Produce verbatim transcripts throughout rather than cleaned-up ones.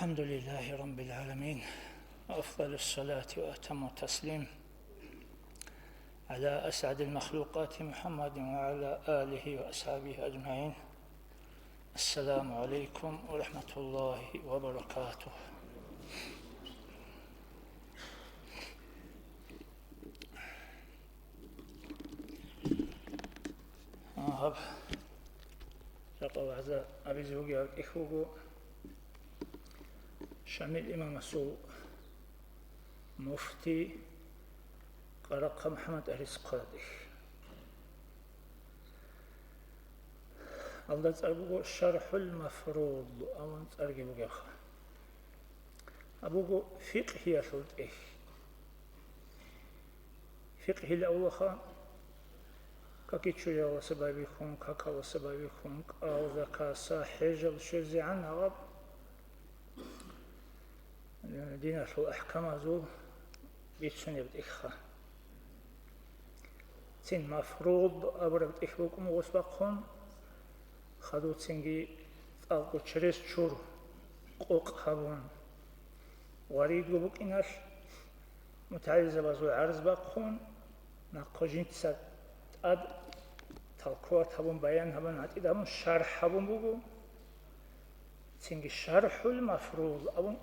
الحمد لله رب العالمين، وأفضل الصلاة وأتم التسليم على أسعد المخلوقات محمد وعلى آله وأصحابه أجمعين. السلام عليكم ورحمة الله وبركاته. Гьаб жакъа вагӀза абизе бугеб гьаб тӀехь буго Шамил имамасул муфти Къарахъа МухӀаммад Арис хъвадихь. Алда цӀар буго ШархӀул Мафруд абун цӀарги бугебха. Абуго фикъгьиялъул тӀехь. Фикъгьил авлаха, какичуяласа байбихьун, какаласа байбихьун, кӀал, закаса, хӀежал щвезегӀан гьаб диналъул ахӀкамазул бицунеб тӀехьха. Цин мафруд абураб тӀехь букӀун гъос бахъун, хадуцинги цӀакъго через чур къокъ гьабун, варидго букӀиналъ, мутагӀилзабазул гӀарз бахъун, нахъо жинца тӀад талкуат гьабун, баян гьабун, гӀатӀид гьабун, шархӀ гьабун буго. Цинги ШархӀул Мафруд абун,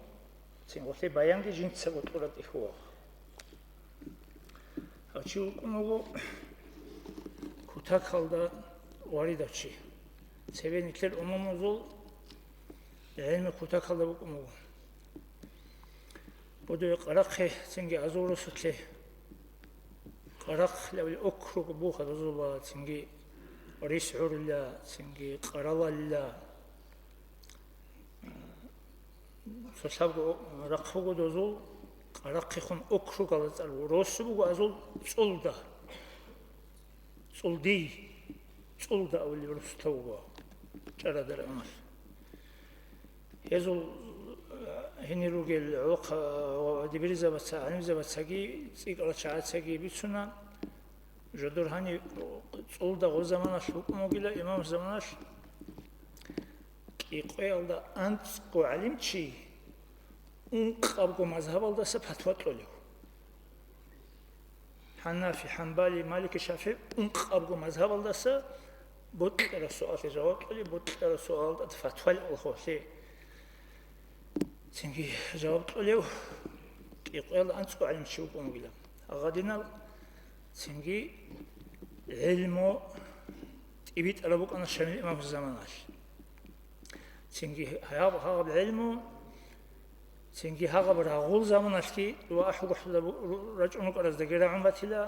цин гъолъе баянги жинцаго кьураб тӀехьула. Гьав чи вукӀун вуго кутакалда варидав чи. Цебе нилъер умумузул гӀелму кутакалда букӀун вуго. Будуе Къарахъе цинги Азул росулъе, Къарахъ лъавли округ буха дозула, цинги Рис гӀурла, цинги Къаралалла, цо лъабго рахъ буго дозул, Къарахъехун округала цӀар, росу буго Азул ЦӀулда. ЦӀулдий, ЦӀулда авлеб росулъа вуго, чӀарадар амалъ. Гьезул, э, гьенир ругел гӀолохъа, э, дибирзабаца, гӀалимзабацаги, цӀикӀкӀарал чагӀацаги бицуна, жодор гьанив ЦӀулда гъо заманалъ вукӀун вугила, имам заманалъ кӀикъоялда анцӀго гӀалимчи ункъабго мазгьабалдаса патва кьолев. ХӀанафи, ХӀамбали, Малики, ШафигӀи ункъабго мазгьабалдаса бокьараб суаллъи жаваб кьолев, бокьараб суалалда фатвал алхолъи. Цинги жаваб кьолев кӀикъоялда анцӀго гӀалимчи вукӀун вугила. Гьагъадинал цинги гӀелму тӀибитӀараб букӀана Шамил имамасул заманалъ. Цинги гьаб-, гьаб гӀелму, цинги гьаб рагъул заманалъги ва ахӀу-гухӀлъуда бу-, ру-, рачӀун рукӀараздаги рагӀун батила,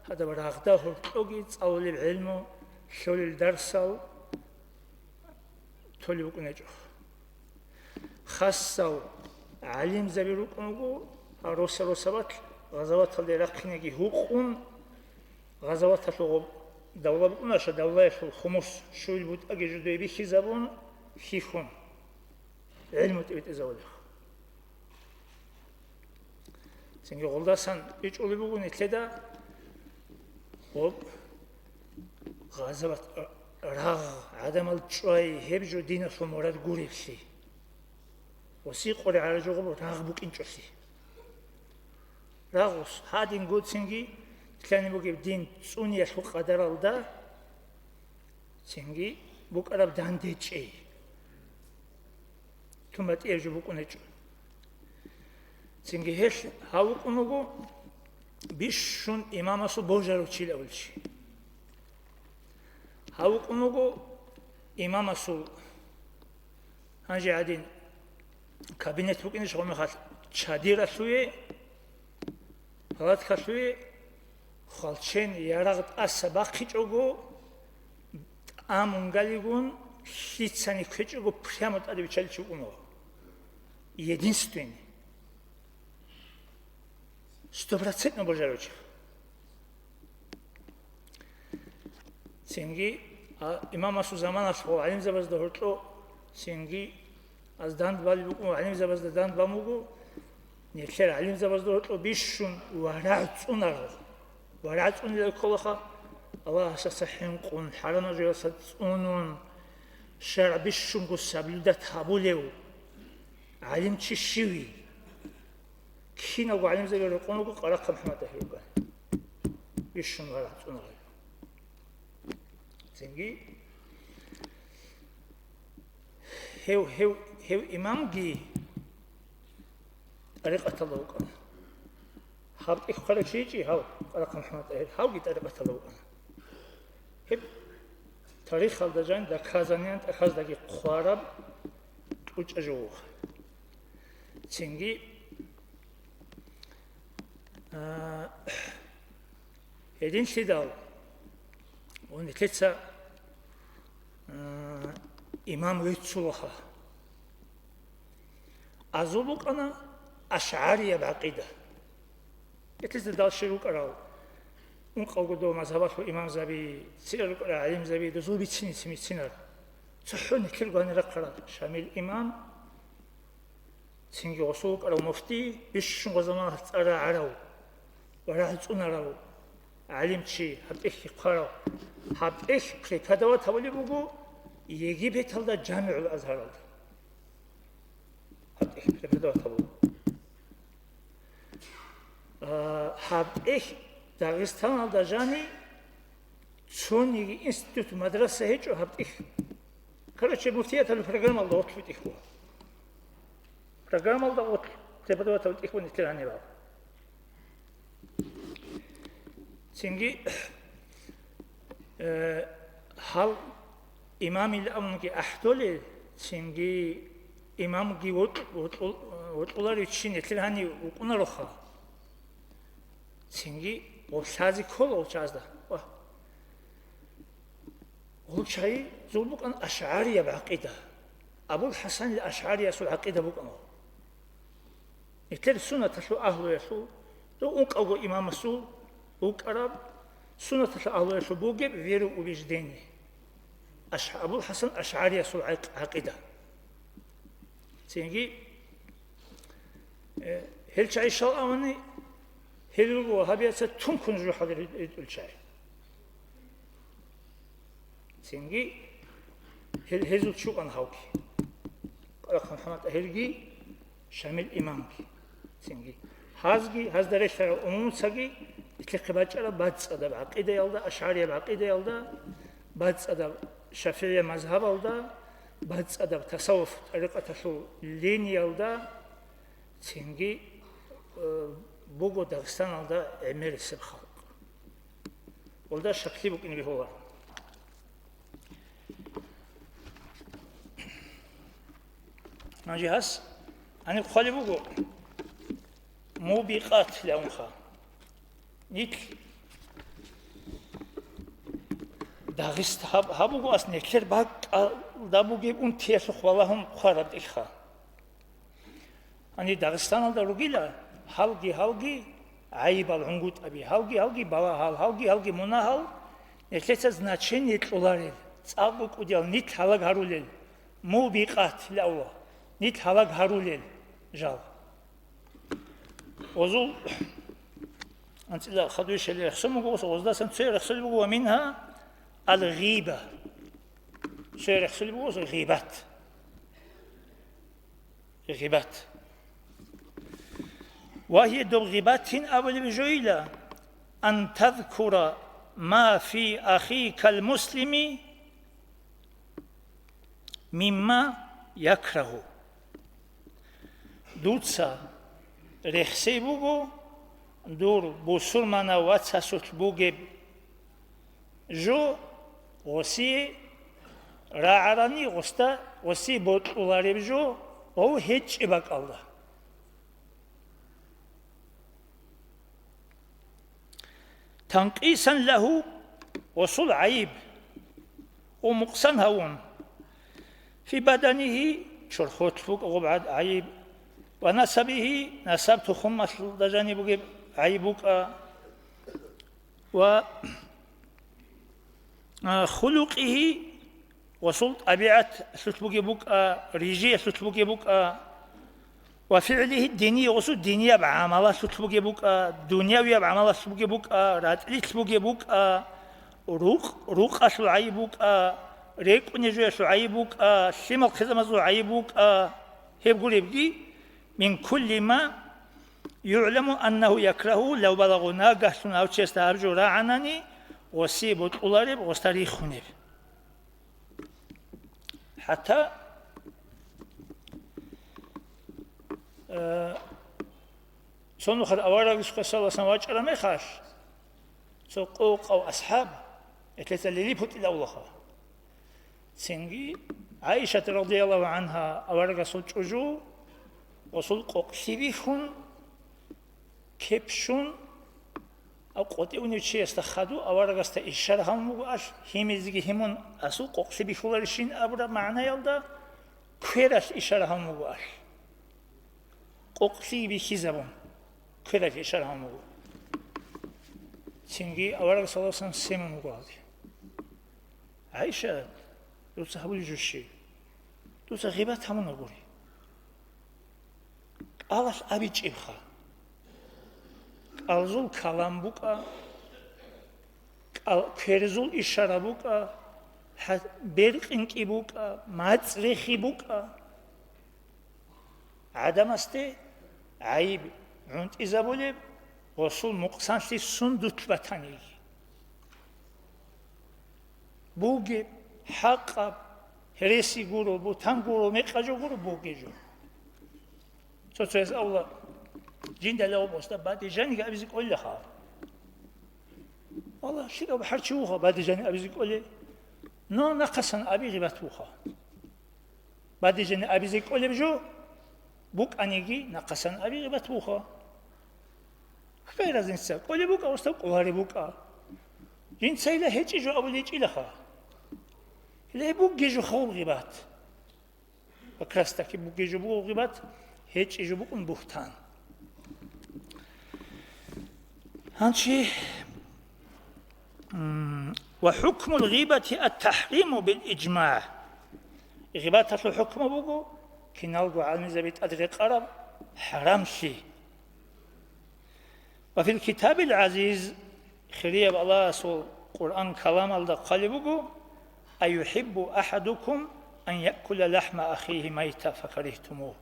гьадаб рагъда гьоркьоги цӀалулеб гӀелму, лъолел дарсал толеб букӀун гьечӀо. Хасал гӀалимзаби рукӀун руго, гьал роса-росабалъ гъазаваталде рахъинеги гьукъун, гъазаваталъул гъоб давла букӀунаша, давлаялъул хумус щуил бутӀаги жидее бихьизабун, хьихьун, гӀелму тӀибитӀизавулеб. Цинги гъолдасан ичӀулеб буго нилъеда гъоб гъазават, рагъ, гӀадамал чӀвай, гьеб жо диналъул мурад гуреблъи. Ва сикъоре гӀаражо гъоб рагъ букӀинчӀолъи. Рагъус, гьадин гуцинги, лъани бугеб дин цӀуниялъул къадаралда, цинги букӀараб дандечӀей. Тун батӀияб жо букӀун гьечӀо. Цинги гьелъ гьав вукӀун вуго бищун имамасул божарав чилавулчи. Гьав вукӀун вуго имамасул, гьанже гьадин, кабинет букӀинищ гъомехалъ, чадиралъуве, палаткалъуве хвалчен ярагъ тӀаса бахъичӀого, тӀамун галигун, лъицани кквечӀого, прямо тӀаде биччаличи вукӀун вуго. Единственный. Стопроцентно божарав чи. Цинги, а, имамасул заманалъ гъо гӀалимзабазда гьоркьо, цинги аз данд балеб букӀун, гӀалимзабазда данд бан буго, нилъер гӀалимзабазда гьоркьо бищун варагӀ цӀунарал. ВарагӀ цӀунилел кколаха, Аллагьасаса хӀинкъун, хӀарамал жоялдаса цӀунун, шаргӀ бищунго соблюдать гьабулев. гӀалимчи щивин. Киналго гӀалимзаби рекъон руго Къарахъа МухӀаммад ТӀагьир вукӀана. Бищун вара цӀунаро. Цинги гьев, гьев, гьев имамги тӀарикъаталда вукӀана. Гьаб тӀехь хъварав чи гьечӀищ гьав, Къарахъа МухӀаммад ТӀагьир, гьавги тӀарикъаталда вукӀана. Гьеб тарихалда жан доказаниян тӀахьаздаги хъвараб кьучӀа жо вуха. Цинги, а, гьединлъидал ва нилъеца, а, имам веццулаха. Азул букӀана ашгӀарияб гӀакъида. Гьелъица далщи рукӀарал, ункъалго дов мазгьабалъул имамзаби, цӀикӀкӀарал рукӀарал гӀалимзаби, дозул бицине цин бицинар. ЦохӀо нилъер гвани рахъарал Шамил имам, цинги гъосул вукӀарав муфти, бищун гъозаман цӀар рагӀарав ва рагӀи цӀунарав гӀалимчи, гьаб тӀехь хъварав, гьаб тӀехь преподавать гьабулеб буго Египеталда ЖамигӀул Азгьаралда. Гьаб тӀехь преподавать гьабула. А, гьаб тӀехь Дагъистаналда жани цониги институт, мадраса гьечӀо гьаб тӀехь. Короче, муфтияталъул программалда гъорлъ тӀехь буго. Программалда гъорлъ преподаватель тӀехь буго нилъер гьанибал. Цинги, э, гьал имамил абунги ахӀдолел, цинги имамги вокь-, вокьул-, вокьуларев чи нилъер гьанив вукӀунароха. Цинги гъорлъазе ккола гъол чагӀазда. Ва гъол чагӀи зул букӀана ашгӀарияб гӀакъида. Абул ХӀасанил АшгӀариясул гӀакъида букӀана. Нилъер суннаталъул агьлуялъул, дов ункъавго имамасул вукӀараб, суннаталъул агьлуялъул бугеб веру убеждение. Аш-, Абул ХӀасан АшгӀариясул гӀакъ-, гӀакъида. Цинги, э, гьел чагӀи щал абуни, гьел руго вагьабияца тункун жо хӀадур ритӀул чагӀи. Цинги гьел, гьезул чукъан гьавги. Къарахъа МухӀаммад ТӀагьирги, Шамил имамги. Цинги гьазги, гьазда релълъарал умумуцаги, итлъихъе бачӀараб бацӀцӀадаб гӀакъидаялда, ашгӀарияб гӀакъидаялда, бацӀцӀадаб шафигӀия мазгьабалда, бацӀцӀадаб тасаввуф тӀарикъаталъул линиялда, цинги, э, буго Дагъистаналда гӀемерисеб халкъ. Гьелда щаклъи букӀине бегьула. Гьанже гьас гьаниб хъвалеб буго, мубикъат лъавунха. Нилъ Дагъист-, гьаб-, гьаб буго ас нилъер бакӀалда бугеб унтиялъухъ балагьун хъвараб тӀехьха. Гьаниб Дагъистаналда ругила гьалги-гьалги гӀайибал, гӀунгутӀаби, гьалги-гьалги балагьал, гьалги-гьалги мунагьал, нилъеца значение кьоларел, цӀакъ букӀудиял нилъ гьалаг гьарулел, мубикъат лъавла, нилъ гьалаг гьарулел жал. Гъозул анцӀила хадуй щали рехсон буго, гъоздасан цоял рехсолеб буго, ва мингьа ал-гъиба. Цоял рехсолеб буго гъибат. Гъибат. Ва гьия доб гъибатин абулеб жойила, ан тазкура ма фи ахикал муслими мимма якрагьу. Дуца рехсей буго дур бусурманав вацасулъ бугеб жо, гъосие рагӀарани гъосда, гъосие бокьулареб жо гъов гьечӀеб бакӀалда. Танкъисан лагьу, гъосул гӀайиб, ва нукъсан гьавун, фи баданигьи, чорхолъ букӀа гъоб гӀад-, гӀайиб, ва насабигьи, насаб-тухумалъулда жаниб бугеб гӀайиб букӀа, ва, а, хулукъигьи, гъосул тӀабигӀаталъулъ бугеб букӀа, рижиялъулъ бугеб букӀа, ва фигӀлигьи дини, гъосул динияб гӀамалалъулъ бугеб букӀа, дунявияб гӀамалалъулъ бугеб букӀа, ратӀлилъ бугеб букӀа, рукъ-, рукъалъул гӀайиб букӀа, рекӀунеб жоялъул гӀайиб букӀа, лъимал-хъизамазул гӀайиб букӀа, Гьеб гуребги, мин кулли ма югӀламу аннагьу якрагьу, лав балагъу, нагагьлъун гьав чиясда гьаб жо рагӀанани, гъосие бокьулареб, гъосда рихунеб. ХӀатта, э, цо нухалъ аварагасухъе саллаллагьу гӀалайгьи ва саллам вачӀараб мехалъ, цо къокъав асхӀаб, гьелъеца лили путӀила авлаха. Цинги ГӀайшат радияллагьу гӀангьа, аварагасул чӀужу, гъосул къокълъи бихьун, кеп щун, а къотӀи унев чиясда хадув аварагасда ишара гьабун буго алъ, гьимизеги гьимун, асул къокълъи бихьуларищин абураб магӀнаялда квералъ ишара гьабун буго алъ. Къокълъи бихьизабун, квералъ ишара гьабун буго. Цинги авараг саллаллагьу гӀалайгьи ва саллам семун вуго гьалде. ГӀайша, дуца гьабулеб жо щиб? Дуца гъибат гьабуна гури. КӀалалъ абичӀебха. КӀалзул калам букӀа, кӀал-, кверзул ишара букӀа, хӀа-, беркъинкӀи букӀа, мацӀ рехи букӀа. ГӀадамасде гӀайиб гӀунтӀизабулеб, гъосул мукъсанлъи сундулъ батаниги. Бугеб, хӀакъаб, гьереси гуро, бутан гуро, мекъа жо гуро, бугеб жо. Цо-цояз авла, жинда лавбосда бадижаниги абизе кӀолелаха. Валлагь, лъикӀаб гьарчи вуха бадижани абизе кӀолей. Но нахъасан аби гъибат вуха. Бадижани абизе кӀолеб жо букӀаниги, нахъасан аби гъибат вуха. Какая разница, кӀолеб букӀа, устав кӀолареб букӀа. Жинцайила гьечӀи жо абуличӀилаха. Гьеле бугеб жо хавул гъибат. Как раз таки бугеб жо буго гъибат, гьечӀеб жо букӀун бугьтан. Гьанчи, м, ва хӀукмул гъибати ат-тахӀриму бил ижмагӀ. Гъибаталъул хӀукму буго, киналго гӀалимзаби тӀад рекъараб хӀарамлъи. Ва фил китабил гӀазиз, хирияб Аллагьасул Къуръан каламалда хъвалеб буго: «Аюхиббу ахӀадукум ан яъкула лахӀма ахихи майта факарихтумугь».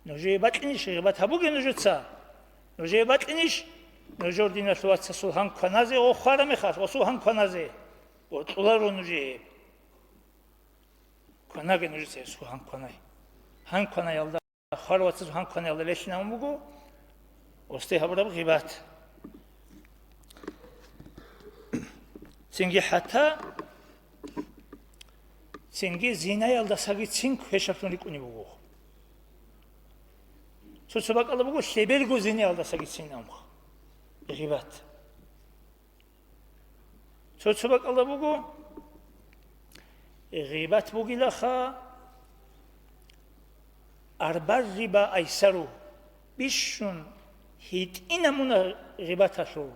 Нужее бакьинищ, гъибат гьабуге нужеца? Нужее бакьинищ, нужер диналъул вацасул гьан кваназе, о, хвара мехалъ, осул гьан кваназе? Бокьуларо нужее. Кванаге нужеца осул гьан кванай. Гьан кванаялда Хвар вацас гьан кванаялда релълъинавун буго, осде гьабураб гъибат. Цинги хӀатта, цинги зинаялдасагицин квешаблъун рикӀкӀунеб буго. Цо-цо бакӀалда буго, лъеберго зинаялдасагицин амха гъибат. Цо-цо бакӀалда буго, гъибат бугилаха, арба риба айсару, бищун гьитӀина муна гъибаталъул.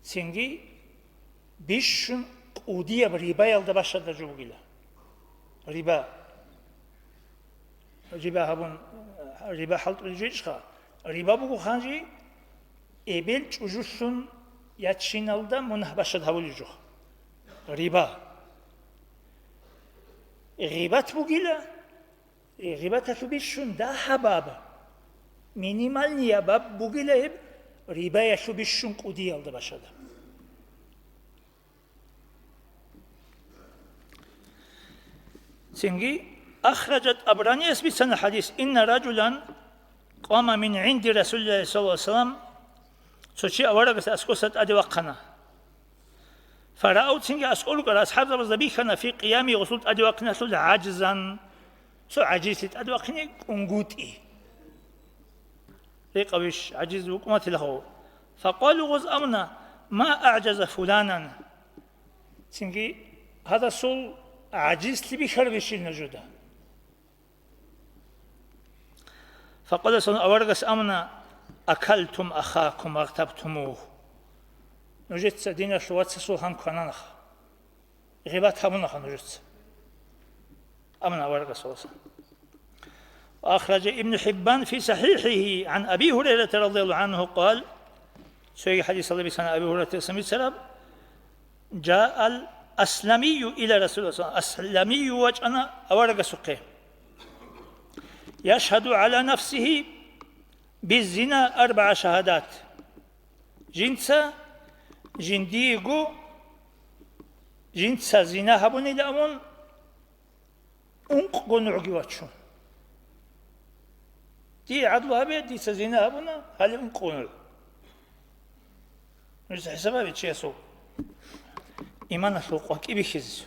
Цинги бищун кӀудияб рибаялда бащадаб жо бугила. Риба. Риба гьабун, риба хӀалтӀулеб жо ищха? Риба буго ханжи эбел чӀужулъун ячиналда мунагь бащад гьабулеб жо. Риба. Гъибат бугила, гъибаталъул бищун дагьабаб, минимальниябаб бугила гьеб, рибаялъул бищун кӀудиялда бащадаб. Цинги ахраджа ТӀабранияс бицана хадис: «Инна раджулан къама мин гӀинди Расулиллагьи саллаллагьу гӀалайгьи ва саллам», цо чи аварагасда аскӀоса тӀаде вахъана. «Фарау», цинги аскӀор рукӀарал асхӀабзабазда бихьана, «фи къиями», гъосул тӀаде вахъиналъул, «гӀажзан», цо гӀажизлъи тӀаде вахъине кӀунгутӀи. Рекъавищ гӀажиз вукӀун ватилахъо. «Факъалу», гъоз абуна: «Ма агӀжаза фуланан». Цинги гьадасул гӀажизлъи бихьарабищил нужеда? Факъала, аварагас абуна: «Акалтум ахакум вагътабтумугь». Нужеца диналъул вацасул гьан квананаха. Гъибат гьабунаха нужеца. Амма аварагас валасан. Ахраджа Ибн ХӀиббан фи сахӀихӀихӀи гӀан Аби Гьурайрата радияллагьу гӀангьу къал, цоги хадисалда бицана Аби Гьурайратасан бицараб: «Жаал Асламию иля Расулуллагь саллаллагьу гӀалайгьи ва саллам, Асламию вачӀана аварагасухъе. Яшгьаду гӀала нафсигьи биззина арбагӀа шагьадат. Жинца жиндиего, жинца зина гьабунилан ункъго нугӀги вачун. Дие гӀадлу гьабе, дица зина гьабуна, гьале ункъго нугӀ. Нужеца хӀисаб гьабе чиясул иманалъул къвакӀи бихьизе.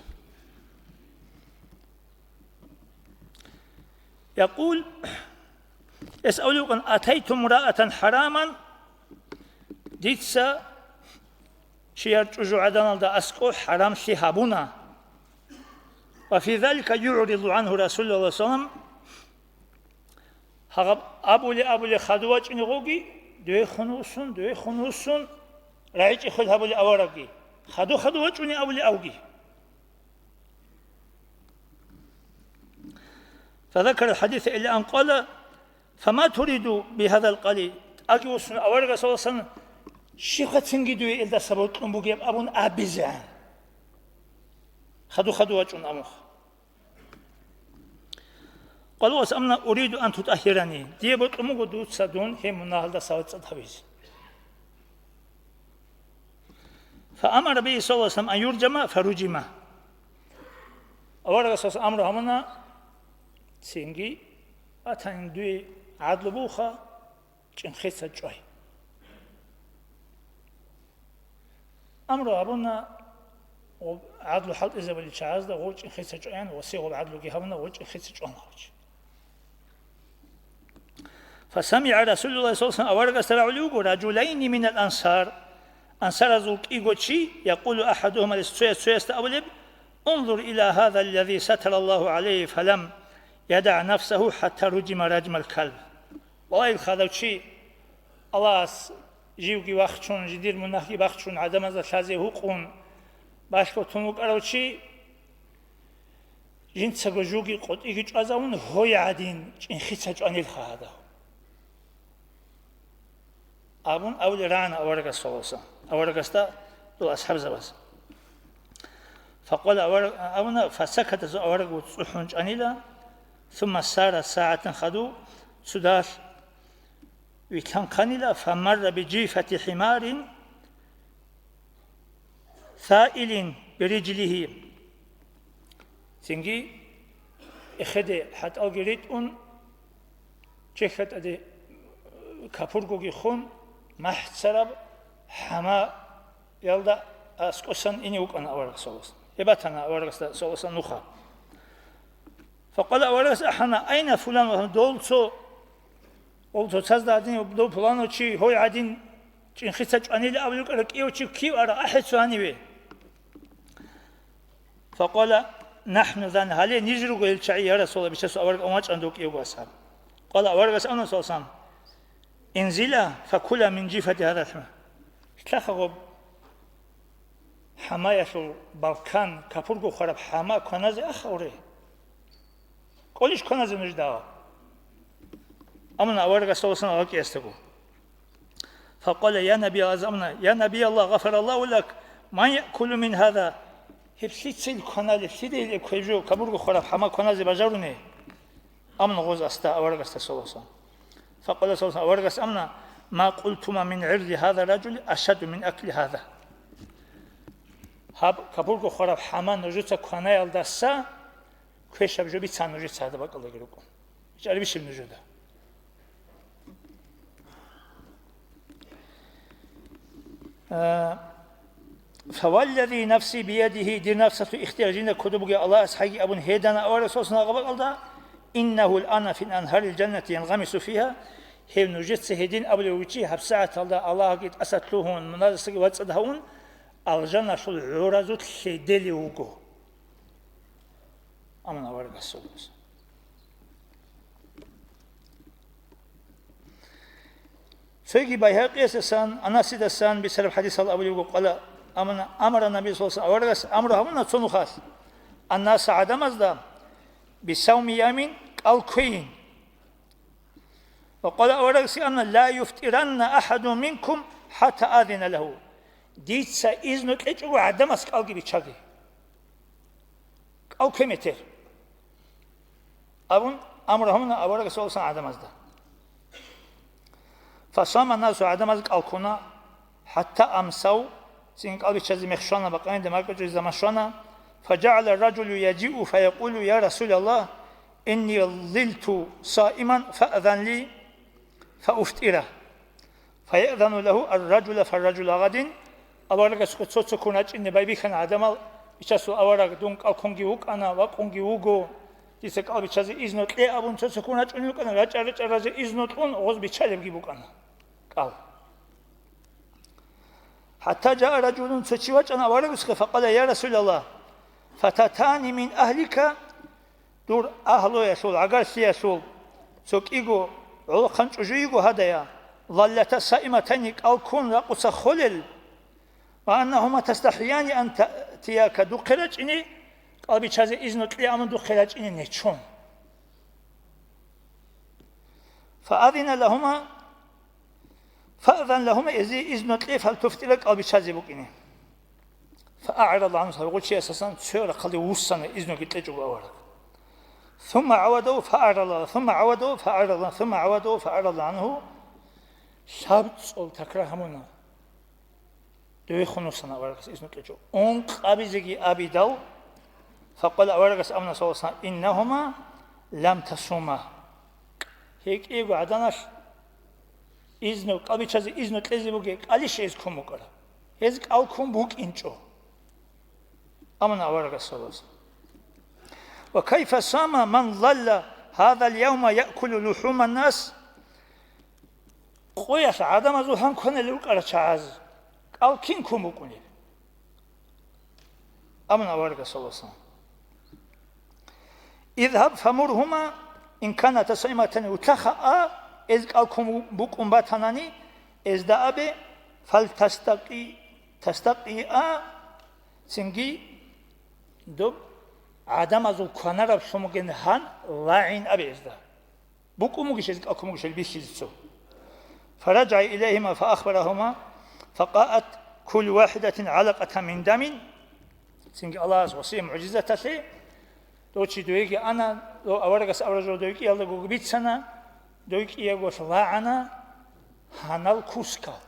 Якъул, гьес абулеб букӀана: «Атайту мраатан хӀараман», дица чияр чӀужугӀаданалда аскӀов хӀарамлъи гьабуна. Ва фи залика югӀриду гӀангьу Расулуллагь саллаллагьу гӀалайгьи ва саллам, гьаб абулеб-абулеб хадув вачӀунеб гъоги, дугьехун вуссун, дугьехун вуссун, рагӀичӀеб хвел гьабулеб аварагги, хадув-хадув вачӀунеб абулеб авги. فذكر الحديث إلى أن قال: «فما تريد بهذا القليل؟» ТӀаде вуссун аварагас, саллаллагьу гӀалайгьи ва саллам, щиб цинги дуе илдаса бокьун бугеб абун абизегӀан. Хадув-хадув вачӀун абунха. قال: «أريد أن تطهرني». Дие бокьун буго дуца дун гьеб мунагьалдаса вацӀцӀад гьавизе. فأمر به صلى الله عليه وسلم أن يرجم فرجم. Аварагас амру гьабуна, цинги, батани дуе гӀадлу буха, чӀинхъица чӀвай. Амру гьабуна гъоб гӀадлу хӀалтӀизабулел чагӀазда гъов чӀинхъица чӀваян, ва се гъоб гӀадлуги гьабуна, гъов чӀинхъица чӀван гъавч. فسمع رسول الله صلى الله عليه وسلم, аварагасда рагӀулев вуго, رجلين من الأنصار, ансаразул кӀиго чи, يقول أحدهما, цояс цоясда абулеб: «انظر إلى هذا الذي ستر الله عليه فلم يدع نفسه حتى رجم رجم الكلب». Валлагь, ил хадав чи, Аллагьас живги вахчун, жидер мунагьги бахчун, гӀадамазда лъазе гьукъун, балъго тун вукӀарав чи, жинцаго жуги къотӀиги чӀвазавун, гьой гӀадин чӀинхъица чӀванилха гьадав. Абун абулел рагӀана аварагас, саллаллагьу гӀалайгьи ва саллам, аварагасда дол асхӀабзабаз. فقال, авараг абуна, فسكت, авараг цӀухӀун чӀанила, ثم سار ساعة, хадув цо дагь вилълъанхъанила, فمر بجيفة حمار ثائل برجله. Цинги эхеде хӀатӀалги ритӀун, чехьа тӀаде капургоги хун, махӀцараб хӀамаялда аскӀосан ине вукӀана авараг, саллаллагьу гӀалайгьи ва саллам. Гьеб батана аварагасда, саллаллагьу гӀалайгьи ва саллам, нуха. فقال, аварагас ахӀана: «أين فلان؟» Дол цо, дол цоцазда гьадин, дов пуланав чи гьой гӀадин чӀинхъица чӀванила абулев вукӀарав кӀияв чи кив ара, ахӀе цо гьаниве. فقال: نحن ذان, гьале ниж руго гьел чагӀи, я Расулаллагь, бичасул авараг амачӀан дов кӀиявго асхӀаб. قال, аварагас абуна, саллаллагьу гӀалайгьи ва саллам: انزلا فكلا من جيفة هذا الحمار. Лъаха гъоб хӀамаялъул балкан, капурго хвараб хӀама кваназе аха уре. КӀолищ кваназе нуж дагьа? Амма аварагас, саллаллагьу гӀалайгьи ва саллам, гьал кӀиясдаго. فقال: يا نبي الله, азамна, يا نبي الله، غفر الله لك، من يأكل من هذا؟ Гьеб лъица ил кваналеб, лъида ил квеб жо, капурго хвараб хӀама кваназе бажаруни? Амма гъоз асда аварагасда, саллаллагьу гӀалайгьи ва саллам. فقال, саллаллагьу гӀалайгьи ва саллам, аварагас амна: ما أكلتما من عرض هذا الرجل أشد من أكل هذا. Гьаб капурго хвараб хӀама нужеца кванаялдаса квешаб жо бицан нужеца гьадаб бакӀалдаги рукӀун. ЧӀарабищеб нужеда? А, فوالذي نفسي بيده, дир напсалъул ихтияр жинда кодоб бугеб Аллагьас хӀайги абун гьедана аварагас, саллаллагьу гӀалайгьи ва саллам, гьаб бакӀалда: إنه الآن في أنهار الجنة ينغمس فيها. Гьев нужеца гьедин абулев вичи, гьабсагӀаталда Аллагьги тӀаса лъугьун, муназасаги вацӀцӀад гьавун, алжаналъул гӀоразулъ лъеделев вуго. Амма аварагас, саллаллагьу гӀалайгьи ва саллам. Цоги Байгьакъиясдасан, Анасидасан бицараб хӀадисалда абулеб буго, къала, амана, амара Наби саллаллагьу гӀалайгьи ва саллам, аварагас амру гьабуна цо нухалъ, аннаса, гӀадамазда, бисавми ямин, кӀал кквейин. Ва къала, аварагас амна, ла юфтӀиранна ахӀадун минкум хӀатта азина лагьу. Дица изну кьечӀого гӀадамас кӀалги биччаге. Ав ккеметер», — абун амру гьабуна аварагас саллаллагьу гӀалайгьи вассаллам гӀадамазда. Фасама насу, гӀадамаз кӀалккуна, хӀатта амсав, цинги кӀалбиччазе мех щвана, бакъанида маркӀачӀузе заман щвана. Фажагьала ражулу яжиу фаякъулу: «Я Расулаллагь, инни лилту саиман фаъзан ли фауфтира». Фаяъзану лагьу ар-ражула фар-ражула гъадин, аварагасухъе цо-цо ккун рачӀине байбихьана гӀадамал, Бичасул авараг, дун кӀалккунги вукӀана, вакъунги вуго, дица кӀалбиччазе изну кье абун цо-цо ккун рачӀунел рукӀана, рачӀа-рачӀаразе изну кьун гъоз биччалебги букӀана кӀал. ХӀатта жаа ражулун, цо чи вачӀана аварагасухъе, факъала: «Я Расулаллагь, фататани мин агьлика», дур агьлуялъул, гӀагарлъиялъул цо кӀиго гӀолохъан чӀужу йиго гьадая, лаллата саиматани, кӀалккун ракъуца холел, ва аннагьума тастахӀияни ан таътияка, духъе рачӀине, кӀалбиччазе изну кье абун духъе рачӀине нечон. Фаазина лагьума, фаъзан лагьума, эзие изну кье, фалтуфтира, кӀалбиччазе букӀине. ФаагӀрада гӀанху, гьав гъов чиясасан цоял рахъалде вуссана, изнуги кьечӀого авараг. Сумма гӀавадав фаагӀрада, сумма гӀавадав фаагӀрада, сумма гӀавадав фаагӀрада гӀанху. ЛъабцӀул такрар гьабуна. Довехун вуссана аварагас изну кьечӀого. Ункъабизеги абидал, факъала, аварагас абуна, саллаллагьу гӀалайгьи вассаллам: «Иннагьума лам тасума». ГьекӀиего гӀаданалъ изну, кӀалбиччазе изну кьезе бугеб кӀалищ гьез ккун букӀараб? Гьез кӀал ккун букӀинчӀо. Амма аварагас саллаллагьу гӀалайгьи вассаллам: «Ва кайфа сама ман залла гьазал явма якулу лухуман нас?» Къоялъ гӀадамазул гьан кванали рукӀарал чагӀаз кӀал кин ккун букӀунеб? Амма аварагас саллаллагьу гӀалайгьи вассаллам: «Изгьаб фамургьума ин каната саиматани», утлаха а, эз кӀал ккун букӀун батанани, эзда абе, «фалтастакъи, тастакъи а», цинги доб гӀадамазул кванараблъун бугин гьан лагӀин абе эзда. БукӀун бугищ гьез, кӀал ккун бугищ гьел бихьизе цо. Фараджа илайгьима фаахбарагьума, факъаат куллу вахидатин гӀалакъатан мин дамин. Цинги Аллагьас гъосие мугӀжизаталъе, дов чи довеги ана, дов аварагас авараг жо довги кӀиялда гуги бицана, довги кӀиягоялъ лагӀана гьанал кускал.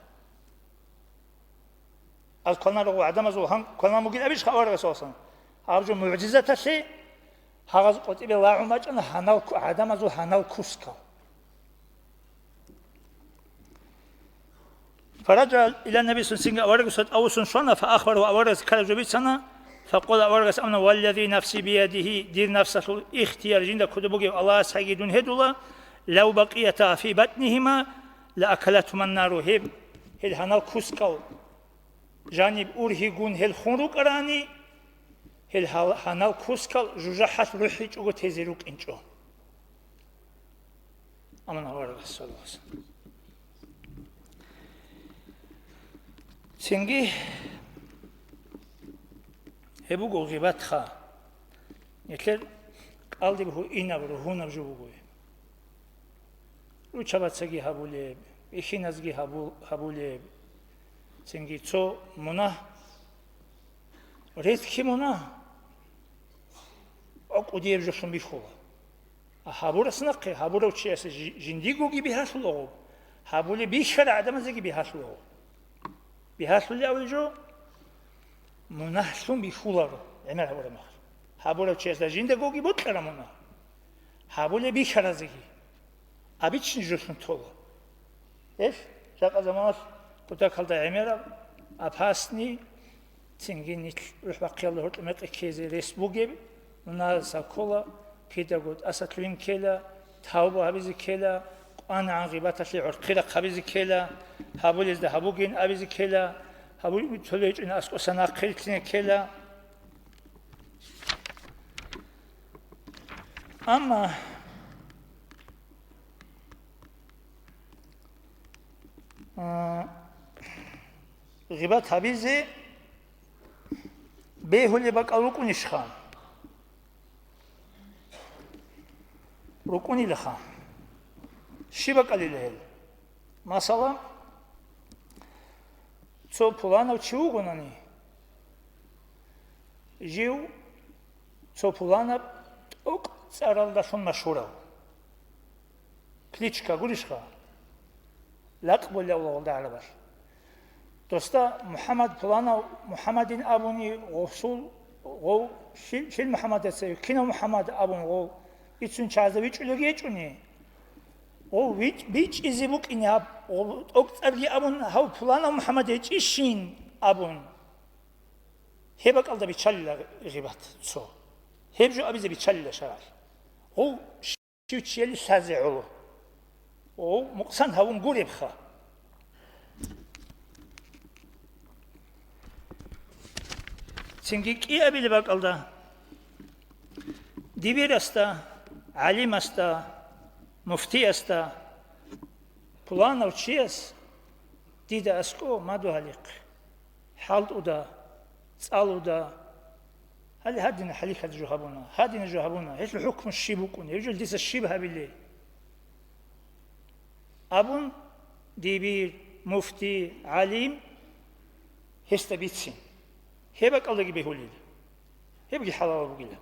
Аз кванарав гӀадамазул гьан кванан бугин абищха аварагас васан? Гьаб жо мугӀжизаталъе гьагъаз къватӀибе лагӀун бачӀана гьанал ку-, гӀадамазул гьанал кускал. Фараджа ила наби сунсинга аварагасда тӀавусун щвана, фаахбару аварагас ккараб жо бицана, факъола аварагас амна: «Валлази нафси биядихи», дир нафсалъул ихтияр жинда кодоб бугев Аллагьас гьайги дун гьедула, «лав бакъията фи батнихима ла акалатгьуман нару», гьеб, гьел гьанал кускал жаниб ургьигун гьел хун рукӀарани, гьел гьал-, гьанал кускал жужахӀалъ рухӀичӀого тезе рукӀинчӀо. Амма аварагас саллаллагьу гӀалайгьи вассаллам. Цинги гьеб буго гъибатха. Нилъер кӀалдиб гьуинаб, ругьунаб жо буго гьеб. Ручабацаги гьабулеб, бихьиназги гьабу-, гьабулеб. Цинги цо мунагь, редкий мунагь, кӀудияб жолъун бихьула. А гьабурас нахъе, гьабурав чиясе жи-, жиндигоги бигьалъулаго, гьабулеб бихьарал гӀадамазеги бигьалъулаго. Бигьалъулев жо мунагьлъун бихьуларо, гӀемер гьабураб мехалъ. Гьабурав чиясда жиндагоги бокьараб мунагь. Гьабулеб бихьаразеги. Обычный жолъун тола. Гьелъ, жакъа заманалъ кутакалда гӀемераб, опасный, цинги нилъ рухӀ бахъиялда гьоркьоб мекъи ккезе рес бугеб, мунагьалдаса ккола, кидаго тӀаса лъугьин ккела, тавба гьабизе ккела, къванагӀан гъибаталъе гӀорхъи рахъ гьабизе ккела, гьабулезда гьабугин абизе ккела, гьабулеб цолей гьечӀони аскӀоса нахъе рилълъине ккела. Амма, а, гъибат гьабизе бегьулеб бакӀал рукӀунищха? РукӀунилаха. Щиб бакӀалила гьел? Масала, цо пуланав чи вугонани, жив Цо пуланаб тӀокӀцӀаралдалъун машгьурав. Кличка гурищха? Лакъ болевлъулда гӀарабалъ. Досда МухӀаммад пуланав МухӀаммадин абуни, гъосул, гъов, лъил, лъил МухӀаммадица, кинав МухӀаммад абун гъов, иццун чагӀазда вичӀулевги гьечӀони, гъов вич-, бичӀчӀизе букӀине гьаб, гъов тӀокӀцӀарги абун, гьав пуланав МухӀаммад гьечӀищин абун. Гьеб бакӀалда биччалила гъибат цо. Гьеб жо абизе биччалила шаргӀалъ. Гъов щив чияли лъазе гӀоло. Гъов мукъсан гьавун гуребха. Цинги кӀиабилеб бакӀалда, дибирасда, гӀалимасда, муфтиясда, пуланав чияс дида аскӀо мадугьалихъ. ХӀалтӀуда, цӀалуда. Гьале гьадина хӀалихьал жо гьабуна, гьадина жо гьабуна, гьелъул хӀукму щиб букӀун, гьеб жо дица щиб гьабилей? Абун, дибир, муфти, гӀалим гьесда бицин. Гьеб бакӀалдаги бегьулел. Гьебги хӀалалал бугила.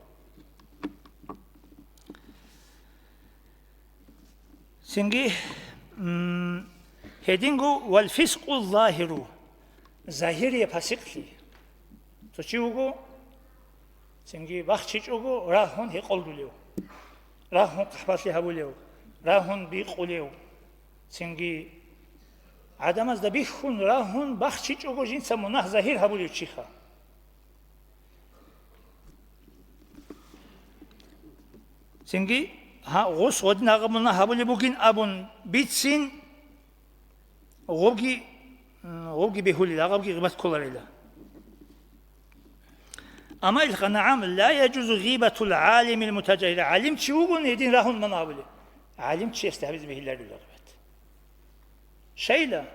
Цинги, м, гьединго вал фискъу загьиру, загьирия пасикълъи. Цо чи вуго, цинги бахчичӀого рагьун гьекъолдулев, рагьун хъахӀбалъи гьабулев, рагьун бикъулев, цинги гӀадамазда бихьун рагьун бахчичӀого жинца мунагь загьир гьабулев чиха. Цинги, гьа, гъус гъодин гьагъаб мунагь гьабулеб бугин абун бицин, гъоги, м, гъоги бегьулел, гьагъабги гъибат кколарила. Амма илха, нагӀам, ла яжузу гъибатул гӀалимил мутажагьир, гӀалим чи вугони гьедин рагьун мунагь гьабулеб. ГӀалим чиясда гьабизе бегьиларила гъибат. Шайла?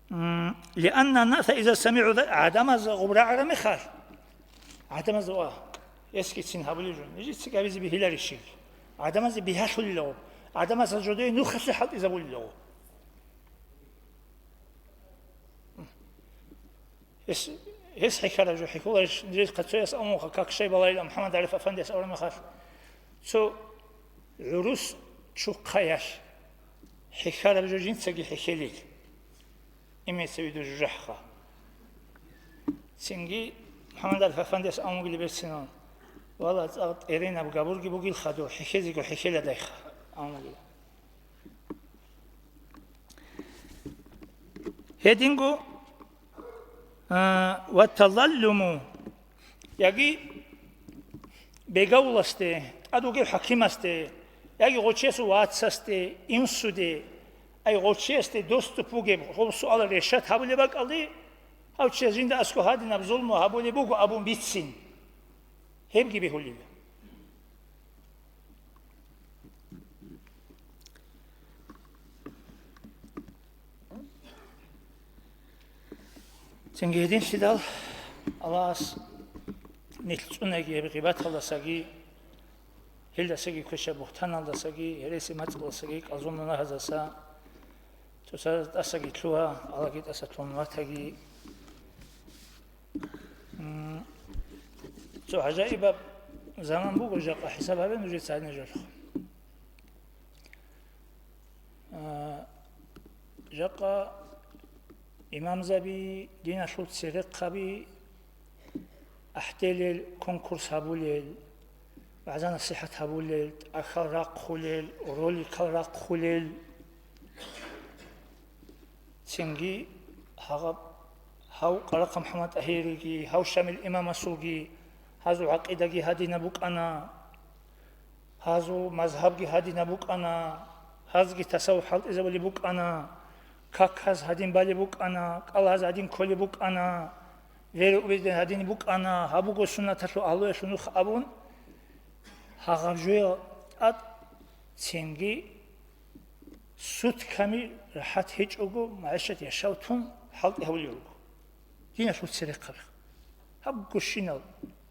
М, лианна наса иза самигӀу за-, гӀадамаз гъуб рагӀара мехалъ, гӀадамаз ва эскицин гьабулеб жо, нижеца гьабизе бегьиларищил? ГӀадамазе бигьалъулила гъуб, гӀадамаз жодое нухалъе хӀалтӀизабулила гъуб. Гьес, гьес хӀехьараб жо хӀехьуларищ, нижеца цояс амуха, как Шайбалайилан МухӀаммад ГӀариф афандияс абураб мехалъ, цо гӀурус чухъаялъ хӀехьараб жо жинцаги хӀехьелил. Имеется в виду жужахӀха. Цинги МухӀаммад ГӀариф афандияс амугили берцинан, вала, цӀакъ тӀеренаб габурги бугил хадур, хӀехьезего хӀехьеладайха, амугила. Гьединго, а, ва талаллуму, яги бегавуласде, тӀад вугев хӀакимасде, яги гъочиясул вацасде, инсуде, ай гъочиясде доступ бугеб гъоб суалал решат гьабулеб бакӀалде, гьав чияс жинда аскӀо гьадинаб зулму гьабулеб буго абун бицин, гьебги бегьулила. Цинги гьединлъидал Аллагьас нилъ цӀунаги гьеб гъибаталдасаги, гьелдасаги квешаб бугьтаналдасаги, гьереси мацӀалдасаги, кӀалзул мунагьаздаса, цоцазда тӀасаги лъугьа, Аллагьги тӀаса тун ватаги. М, цо гӀажаибаб заман буго жакъа, хӀисаб гьабе нужеца гьадинаб жоялъухъ. А, жакъа имамзаби, диналъул церехъаби, ахӀделел, конкурс гьабулел, вагӀза-насихӀат гьабулел, тӀахьал рахъулел, роликал рахъулел. Цинги гьагъаб, гьав Къарахъа МухӀаммад ТӀагьириги, гьав Шамил имамасулги, гьазул гӀакъидаги гьадинаб букӀана, гьазул мазгьабги гьадинаб букӀана, гьазги тасаввуф хӀалтӀизабулеб букӀана, как гьаз гьадин балеб букӀана, кӀал гьаз гьадин кколеб букӀана, веру убеден гьадин букӀана, гьаб буго суннаталъул агьлуялъул нух абун, гьагъаб жоял тӀад цинги сутками рахӀат гьечӀого, магӀишат яшав тун хӀалтӀи гьавулел руго. Диналъул церехъаби. Гьаб гущинал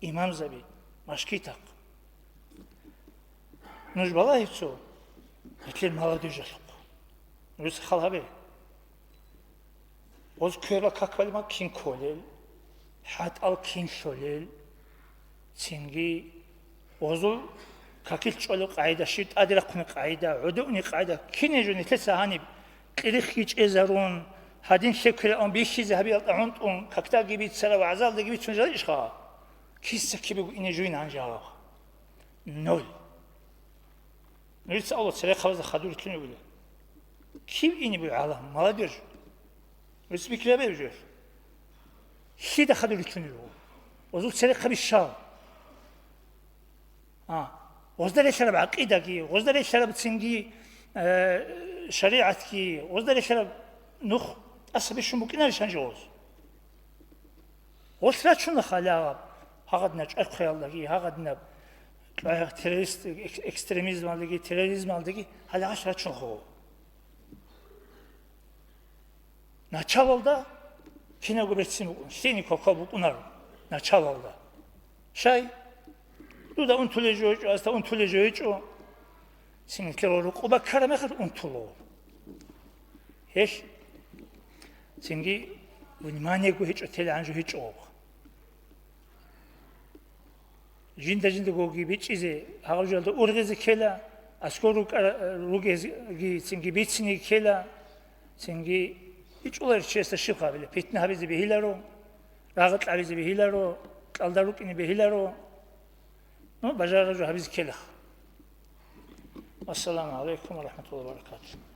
имамзаби, машкитахъ. Нуж балагье цо, гьелъир молодежалъухъ. Нужеца хал гьабе. Гъоз кверла как балеб ман кин кколел? ХӀатӀал кин лъолел, цинги гъозул какил чӀолеб къагӀида, щиб тӀаде рахъуни къагӀида, гӀодовни къагӀида, кине жо нилъеца гьаниб кьирихъги чӀезарун, гьадин лъеккилаун бихьизе гьабиялда гӀунтӀун, какдаги бицара, вагӀзалдаги бицун жал ишха? Киса кибего ине жуйин гьанже гьав? Ноль. Нужеца Аллагь церехъабазда хадур рилълъун вугила. Кив ине буго гӀалам, молодёжь? Нужеца бикьараб жо. Лъида хадур рилълъун вуго? Гъозул церехъаби щал? А, гъозда релълъараб гӀакъидаги, гъозда релълъараб цинги, э, шаригӀатги, гъозда релълъараб нух тӀаса бищун букӀинарищ гьанже гъоз? Гъос рачуна халягъаб, гьагъадинаб чӀвархъиялдаги, гьагъадинаб террорист, экс-, экстремизмалдаги, терроризмалдаги гьале гъас рачуна гъо. Началалда кинабго берцин букӀун, лъиги квалквал букӀунаро началалда. Щай? Дуда унтулей жо гьечӀо, асда унтулей жо гьечӀо. Цинги лъугьа рукъу баккараб мехалъ унтуло. Гьелъ цинги вниманиего гьечӀо, телегӀан жо гьечӀо. Жинда-жиндагоги бичӀчӀизе, гьагъаб жоялда ургъизе ккела, аскӀор рукӀа-, ругезги цинги бицине ккела, цинги ичӀуларищ чиясда щиб гьабила, питна гьабизе бегьиларо, рагъ кьабизе бегьиларо, кьалда рукӀине бегьиларо, ну, бажарараб жо гьабизе ккелаха. Ассаламу гӀалайкум ва рахӀматуллагьи ва баракатугьу.